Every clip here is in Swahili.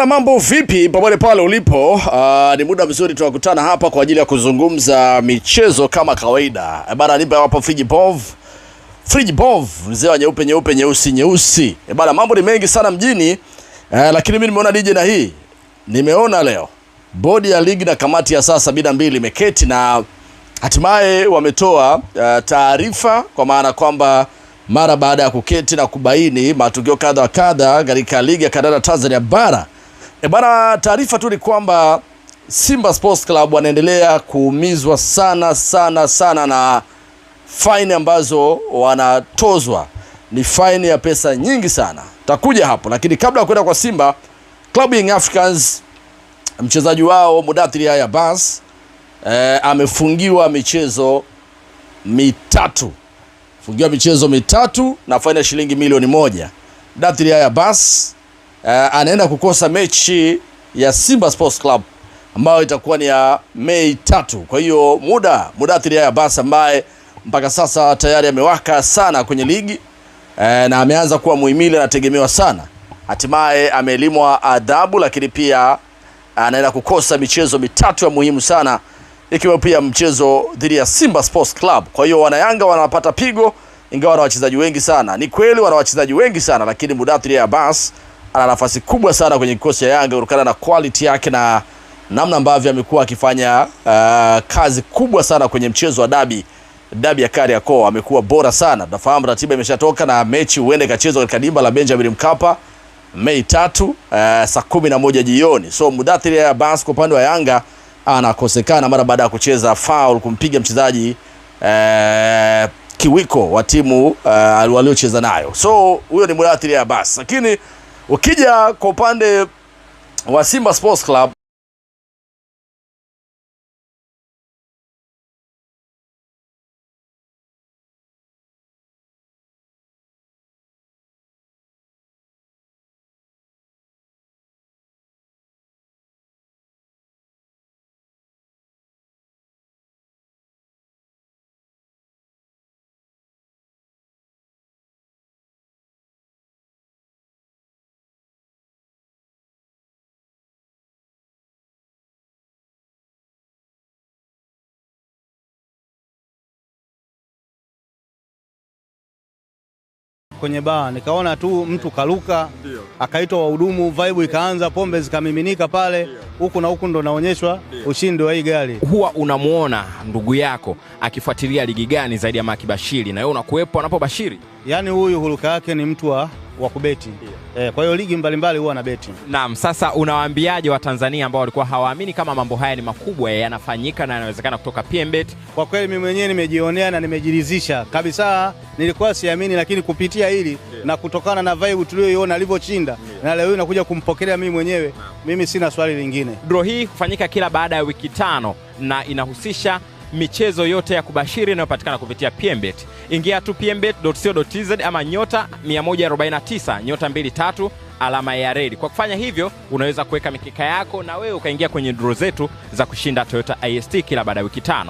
Bana, mambo vipi popote pale ulipo? Ni muda mzuri tunakutana hapa kwa ajili ya kuzungumza michezo kama kawaida. Bana, nipe hapo Friji Bov. Friji Bov, mzee wa nyeupe nyeupe nyeusi nyeusi. Bana, mambo ni mengi sana mjini. Lakini mimi nimeona DJ na hii. Nimeona leo bodi ya ligi na kamati ya saa 72 imeketi na hatimaye wametoa taarifa kwa maana kwamba mara baada ya kuketi na kubaini matukio kadha wa kadha katika ligi ya kandanda Tanzania bara. Bana, taarifa tu ni kwamba Simba Sports Club wanaendelea kuumizwa sana sana sana na faini ambazo wanatozwa. Ni faini ya pesa nyingi sana. Takuja hapo, lakini kabla ya kwenda kwa Simba, Club Young Africans mchezaji wao Mudathir Yahya Abbas amefungiwa michezo mitatu. Fungiwa michezo mitatu na faini ya shilingi milioni 1. Mudathir Yahya Abbas anaenda kukosa mechi ya Simba Sports Club ambayo itakuwa ni ya Mei 3. Kwa hiyo Mudathir Yahya Abbas ambaye mpaka sasa tayari amewaka sana kwenye ligi na ameanza kuwa muhimili, anategemewa sana. Hatimaye amelimwa adhabu, lakini pia anaenda kukosa michezo mitatu ya muhimu sana, ikiwa pia mchezo dhidi ya Simba Sports Club. Kwa hiyo wanayanga wanapata pigo, ingawa wana wachezaji wengi sana. Ni kweli wana wachezaji wengi sana, lakini Mudathir Yahya Abbas ana nafasi kubwa sana kwenye kikosi cha Yanga kutokana na quality yake na namna ambavyo amekuwa akifanya kazi kubwa sana kwenye mchezo wa dabi ya Kariakoo. Amekuwa bora sana. Tunafahamu ratiba imeshatoka na mechi huenda ikachezwa katika dimba la Benjamin Mkapa Mei 3 saa 11 jioni. So Mudathir Yahya Abbas kwa upande wa Yanga anakosekana mara baada ya kucheza foul kumpiga mchezaji kiwiko wa timu waliocheza nayo. So huyo ni Mudathir Yahya Abbas. Lakini ukija kwa upande wa Simba Sports Club, kwenye baa nikaona tu mtu karuka, akaitwa wahudumu, vibe ikaanza, pombe zikamiminika pale huku na huku, ndo naonyeshwa ushindi wa hii gari. Huwa unamuona ndugu yako akifuatilia ligi gani zaidi ya Maki Bashiri, na wewe unakuepo anapobashiri? Yaani huyu huruka yake ni mtu wa kubeti. Kwa hiyo ligi mbalimbali huwa anabeti. Naam, sasa unawaambiaje wa Tanzania ambao walikuwa hawaamini kama mambo haya ni makubwa yanafanyika na yanawezekana kutoka PMBet? Kwa kweli mimi mwenyewe nimejionea na nimejiridhisha kabisa. Nilikuwa siamini, lakini kupitia hili na kutokana na vibe tuliyoiona alivyoshinda na leo nakuja kumpokelea mimi mwenyewe, mimi sina swali lingine. Draw hii hufanyika kila baada ya wiki 5 na inahusisha michezo yote ya kubashiri inayopatikana kupitia PMBet. Ingia tu pmbet.co.tz ama nyota 149 nyota 23 alama ya redi. Kwa kufanya hivyo unaweza kuweka mikeka yako na wewe ukaingia kwenye draw zetu za kushinda Toyota IST kila baada ya wiki 5.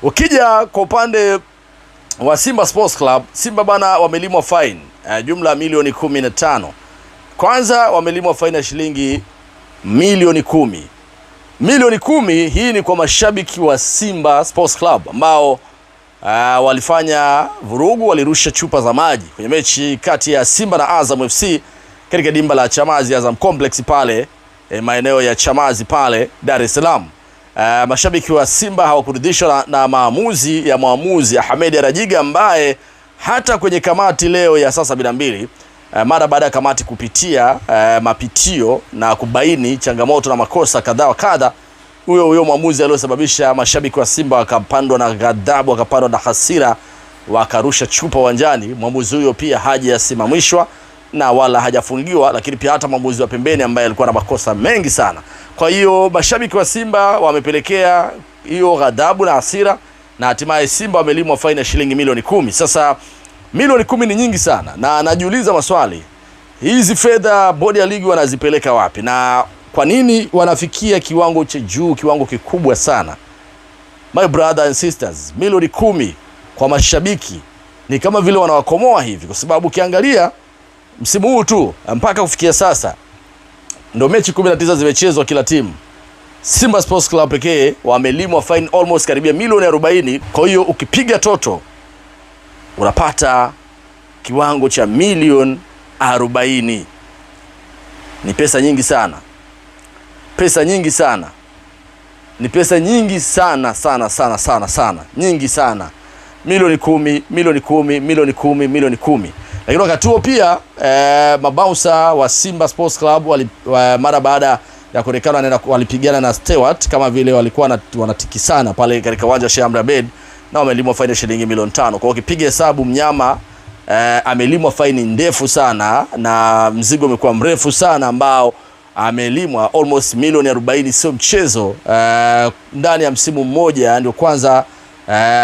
Ukija kwa upande wa Simba Sports Club, Simba bana wamelimwa fine jumla milioni 15. Kwanza wamelimwa faini ya shilingi milioni 10. Milioni 10 hii ni kwa mashabiki wa Simba Sports Club ambao walifanya vurugu, walirusha chupa za maji kwenye mechi kati ya Simba na Azam FC katika dimba la Chamazi Azam Complex pale maeneo ya Chamazi pale Dar es Salaam. Mashabiki wa Simba hawakuridhishwa na maamuzi ya mwamuzi Ahmed Arajiga ambaye hata kwenye kamati leo ya saa 72 mara baada ya kamati kupitia mapitio na kubaini changamoto na makosa kadha wa kadha, huyo mwamuzi aliyosababisha mashabiki wa Simba wakapandwa na ghadhabu, wakapandwa na hasira, wakarusha chupa uwanjani. Mwamuzi huyo pia hajasimamishwa na wala hajafungiwa, lakini pia hata mwamuzi wa pembeni ambaye alikuwa na makosa mengi sana. Kwa hiyo mashabiki wa Simba wamepelekea hiyo ghadhabu na hasira, na hatimaye Simba wamelimwa faini ya shilingi milioni 10. Sasa milioni 10 ni nyingi sana, na najiuliza maswali, hizi fedha bodi ya ligi wanazipeleka wapi na kwa nini wanafikia kiwango cha juu, kiwango kikubwa sana? My brother and sisters, milioni 10 kwa mashabiki Ni kama vile wanawakomoa hivi, kwa sababu ukiangalia msimu huu tu mpaka kufikia sasa ndio mechi 19 zimechezwa kila timu. Simba Sports Club pekee wamelimwa fine almost karibia milioni 40. Kwa hiyo ukipiga toto unapata kiwango cha milioni 40. Ni pesa nyingi sana, pesa nyingi sana, ni pesa nyingi sana sana sana sana sana, nyingi sana, milioni 10, milioni 10, milioni 10, milioni 10. Lakini wakati huo pia mabausa wa Simba Sports Club mara baada ya kuonekana walipigana na Stewart kama vile walikuwa wanatikisana pale katika uwanja wa Sheikh Amri Abeid, na wamelimwa faini ya shilingi milioni 5. Kwa hiyo ukipiga hesabu mnyama amelimwa faini ndefu sana na mzigo umekuwa mrefu sana ambao amelimwa almost milioni 40, sio mchezo. Ndani ya msimu mmoja ndio kwanza,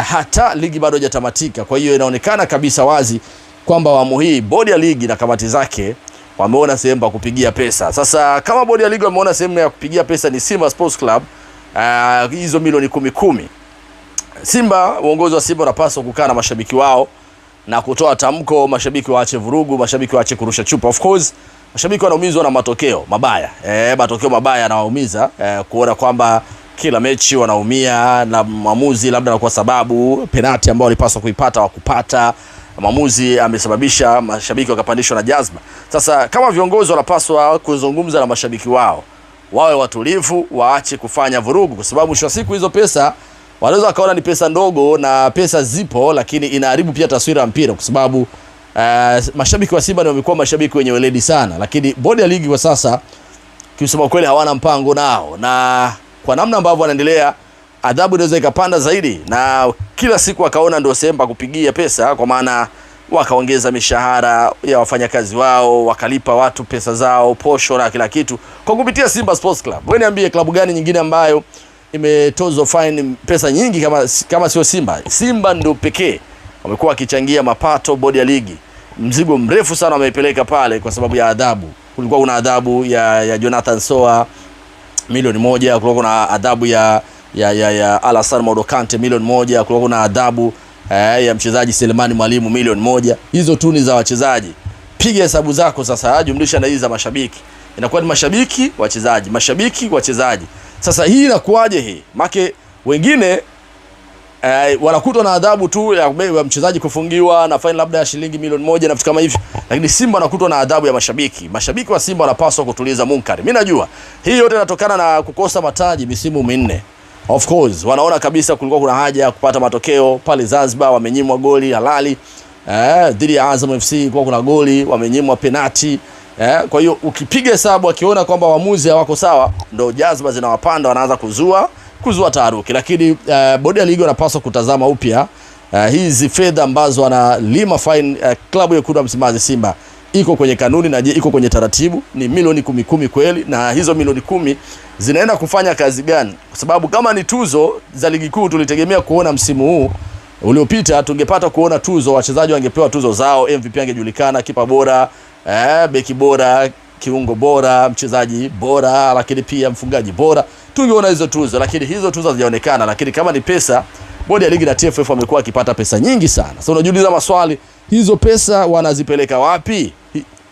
hata ligi bado haijatamatika. Kwa hiyo inaonekana kabisa wazi kwamba awamu hii bodi ya ligi na kamati zake wameona sehemu pa kupigia pesa. Sasa kama bodi ya ligi wameona sehemu ya kupigia pesa ni Simba Sports Club, hizo milioni 10. Simba, uongozi wa Simba unapaswa kukaa na mashabiki wao na kutoa tamko, mashabiki waache vurugu, mashabiki waache kurusha chupa. Of course mashabiki wanaumizwa na matokeo mabaya. Matokeo mabaya yanawaumiza, kuona kwamba kila mechi wanaumia na mwamuzi labda kwa sababu penalti ambayo walipaswa kuipata wakupata, mwamuzi amesababisha mashabiki wakapandishwa na jazba. Sasa kama viongozi wanapaswa kuzungumza na mashabiki wao, wawe watulivu, waache kufanya vurugu, kwa sababu mwisho wa siku hizo pesa wanaweza wakaona ni pesa ndogo na pesa zipo, lakini inaharibu pia taswira ya mpira, kwa sababu mashabiki wa Simba ni wamekuwa mashabiki wenye weledi sana, lakini bodi ya ligi kwa sasa kusema kweli hawana mpango nao, na kwa namna ambavyo wanaendelea adhabu inaweza ikapanda zaidi, na kila siku wakaona ndio sehemu pa kupigia pesa, kwa maana wakaongeza mishahara ya wafanyakazi wao, wakalipa watu pesa zao, posho na kila kitu kwa kupitia Simba Sports Club. Wewe niambie klabu gani nyingine ambayo imetozwa fine pesa nyingi kama sio Simba? Simba ndio pekee wamekuwa wakichangia mapato bodi ya ligi. Mzigo mrefu sana wameipeleka pale kwa sababu ya adhabu. Kulikuwa kuna adhabu ya Jonathan Soa milioni 1, kulikuwa kuna adhabu ya Alassane Maodo Kante milioni 1, kulikuwa kuna adhabu ya mchezaji Selemani Mwalimu milioni 1. Hizo tu ni za wachezaji. Piga hesabu zako sasa, jumlisha na hizi za mashabiki. Inakuwa ni mashabiki, wachezaji, mashabiki, wachezaji. Sasa hii inakuwaje hii? Make wengine wanakutwa na adhabu tu ya mchezaji kufungiwa na fine labda ya shilingi milioni 1 na vitu kama hivyo, lakini Simba wanakutwa na adhabu ya mashabiki. Mashabiki wa Simba wanapaswa kutuliza munkari. Mimi najua hii yote inatokana na kukosa mataji misimu minne. Of course wanaona kabisa kulikuwa kuna haja ya kupata matokeo pale Zanzibar, wamenyimwa goli halali dhidi ya Azam FC, kulikuwa kuna goli wamenyimwa penati. Kwa hiyo ukipiga hesabu akiona kwamba waamuzi hawako sawa, ndio jazba zinawapanda, wanaanza kuzua taharuki. Lakini bodi ya ligi wanapaswa kutazama upya hizi fedha ambazo wanalima fine. Klabu ya Wekundu wa Msimbazi Simba iko kwenye kanuni na je iko kwenye taratibu? Ni milioni 10 kweli? Na hizo milioni 10 zinaenda kufanya kazi gani? Kwa sababu kama ni tuzo za ligi kuu tulitegemea kuona msimu huu uliopita, tungepata kuona tuzo, wachezaji wangepewa tuzo zao, MVP angejulikana, kipa bora, beki bora, kiungo bora, mchezaji bora, lakini pia mfungaji bora. Tungeona hizo tuzo, lakini hizo tuzo hazijaonekana. Lakini kama ni pesa, bodi ya ligi na TFF wamekuwa wakipata pesa nyingi sana. Sasa unajiuliza maswali, hizo pesa wanazipeleka wapi?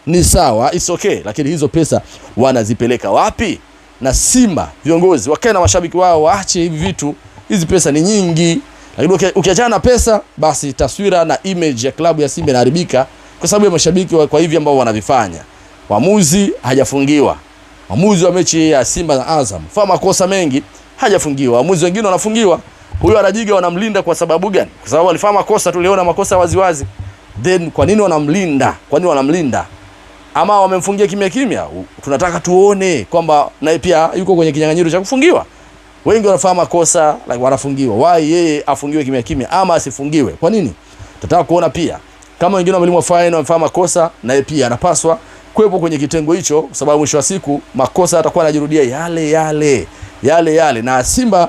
Ni sawa, it's okay, lakini hizo pesa wanazipeleka wapi? Na Simba viongozi wakae na mashabiki wao, waache hivi vitu, hizi pesa ni nyingi. Lakini ukiachana na pesa, basi taswira na image ya klabu ya Simba inaharibika kwa sababu ya mashabiki kwa hivi ambao wanavifanya. Waamuzi hajafungiwa. Waamuzi wa mechi ya Simba na Azam fa makosa mengi hajafungiwa. Waamuzi wengine wanafungiwa. Huyo Arajiga wanamlinda kwa sababu gani? Kwa sababu alifanya makosa, tuliona makosa waziwazi. Then kwa nini wanamlinda? Kwa nini wanamlinda? Ama wamemfungia kimya kimya? Tunataka tuone kwamba naye pia yuko kwenye kinyang'anyiro cha kufungiwa. Wengi wanafanya makosa like wanafungiwa. Why yeye afungiwe kimya kimya ama asifungiwe? Kwa nini? Tunataka kuona pia kama wengine wamelimwa fine wamefanya makosa, naye pia anapaswa kuwepo kwenye kitengo hicho, kwa sababu mwisho wa siku makosa atakuwa anajirudia yale yale yale yale. Na Simba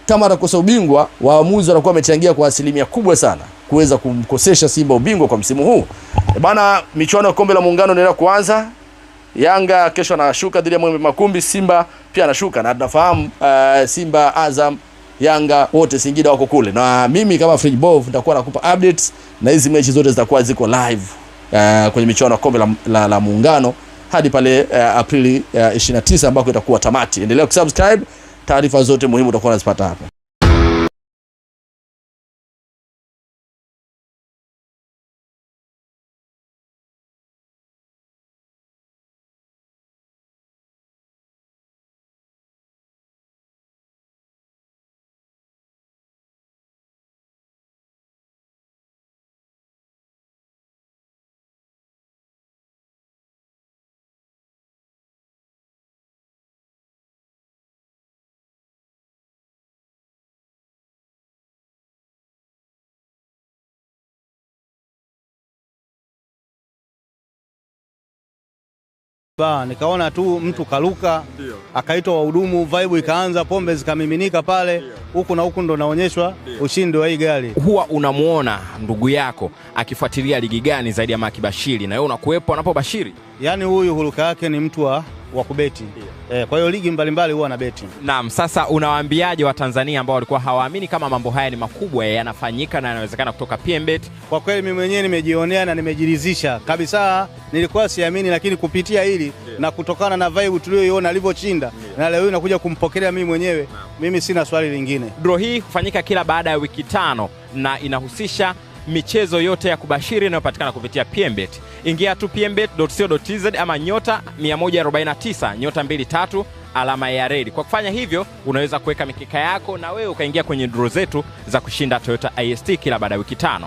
kama atakosa ubingwa, waamuzi watakuwa wamechangia kwa asilimia kubwa sana kuweza kumkosesha Simba ubingwa kwa msimu huu. Bana, michuano ya kombe la muungano inaendelea kuanza. Yanga kesho anashuka dhidi ya Mwembe Makumbi, Simba pia anashuka, na tunafahamu Simba Azam Yanga wote Singida wako kule, na mimi kama Fridge Bov nitakuwa nakupa updates, na hizi mechi zote zitakuwa ziko live kwenye michuano ya kombe la Muungano hadi pale Aprili 29 ambako itakuwa tamati. Endelea kusubscribe, taarifa zote muhimu utakuwa unazipata hapa. Ba, nikaona tu mtu karuka, akaitwa wahudumu, vibe ikaanza, pombe zikamiminika pale huku na huku, ndo naonyeshwa ushindi wa hii gari. Huwa unamuona ndugu yako akifuatilia ligi gani zaidi ama akibashiri, na wewe unakuwepo anapobashiri? Yaani huyu huruka yake ni mtu wa kubeti. Kwa hiyo ligi mbalimbali huwa anabeti. Naam, sasa unawaambiaje Watanzania ambao walikuwa hawaamini kama mambo haya ni makubwa yanafanyika na yanawezekana kutoka PMBet? Kwa kweli mimi mwenyewe nimejionea na nimejiridhisha kabisa. Nilikuwa siamini, lakini kupitia hili na kutokana na vibe tuliyoiona alivyoshinda, na leo hii nakuja kumpokelea mimi mwenyewe, mimi sina swali lingine. Draw hii hufanyika kila baada ya wiki 5 na inahusisha michezo yote ya kubashiri inayopatikana kupitia PMBet. Ingia tu pmbet.co.tz ama nyota 149 nyota 23 alama ya redi. Kwa kufanya hivyo unaweza kuweka mikeka yako na wewe ukaingia kwenye draw zetu za kushinda Toyota IST kila baada ya wiki 5.